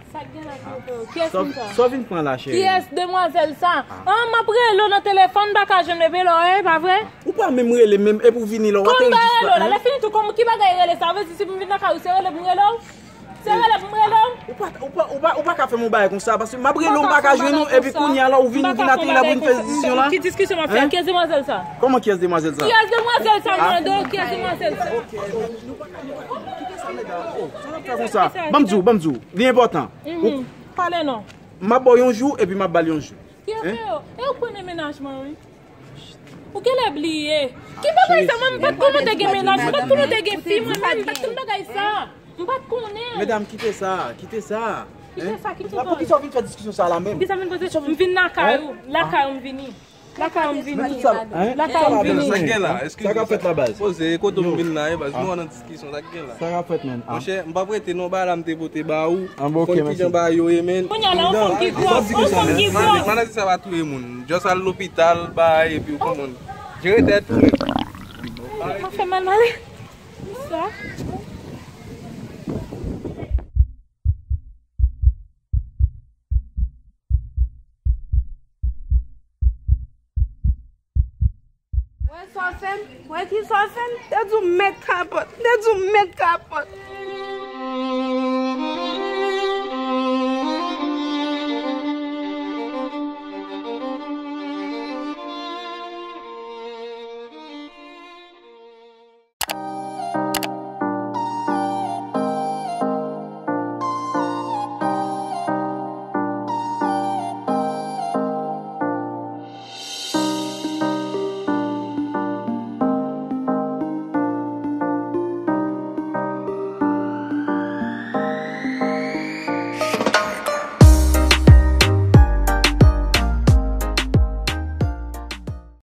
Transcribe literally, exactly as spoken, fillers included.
Sa k gen la, Kiyès moun sa? Sa w vin pran la, cheri? Kiyès demwazèl sa? Ah, m ap rele w nan telefòn, m pa ka jwenn, bebe, lò, e pa vre? Ou pa menm rele menm, epi w vini la, w ateri jis la. Kòm m pa rele w la, lè fini tou, kòm ki bagay rele sa? Vle di si m vin nan kay ou, se rele pou m rele w? Se rele pou m rele w? Ou pa, ou pa, ou pa, ou pa ka fè m yon bagay konsa, paske m ap rele w, m pa ka jwenn ou, epi kounye a la, ou vin, ou vin ateri la pou vin fè diskisyon la. Ki diskisyon m ap fè? Kiyès demwazèl sa? Kòman kiyès demwazèl sa? Kiyès demwazèl sa, m mande w, kiyès demwazèl sa? Kite sa, medam. Oh, sa n ap fè konsa? Ban m di w, ban m di w. Li enpòtan. Pale non. M ap ba w yon jou, epi m ap ba l yon jou. Kiyès yo? E ou konnen mennaj mwen, wi. Ou genlè bliye. Ki bagay sa, mwen, m pa t konnen w te gen mennaj, m pa t konnen w te gen fi, mwen menm, m pa t konn bagay sa. M pa t konnen. Medam, kite sa, kite sa. Kite sa, kite sa. Poukisa w vin fè diskisyon sa la menm? Poukisa m vin poze? M vin lakay ou, lakay ou m vini. Lakay ou m vini. Lakay ou m vini. Sa k gen la? Sa k ap fèt la, baz? Poze, kote m vin la, e baz, nou ann diskisyon, sa k gen la? Sa k ap fèt, menn? Monchè, m p ap rete non, bagay la m te pote ba ou. An, bon, ok, mèsi. Konn kijan bagay yo ye, menn. Kounye a la, yon fanm ki gwòs, yon fanm ki gwòs. Maladi sa va touye moun. Just al lopital, bay, epi ou konprann. Jere tèt ou, menn. Mwen fè mal, male. Sa. Wè sa w fè m? Wè ki sa w fè m? Te di w met kapòt. Te di w met kapòt.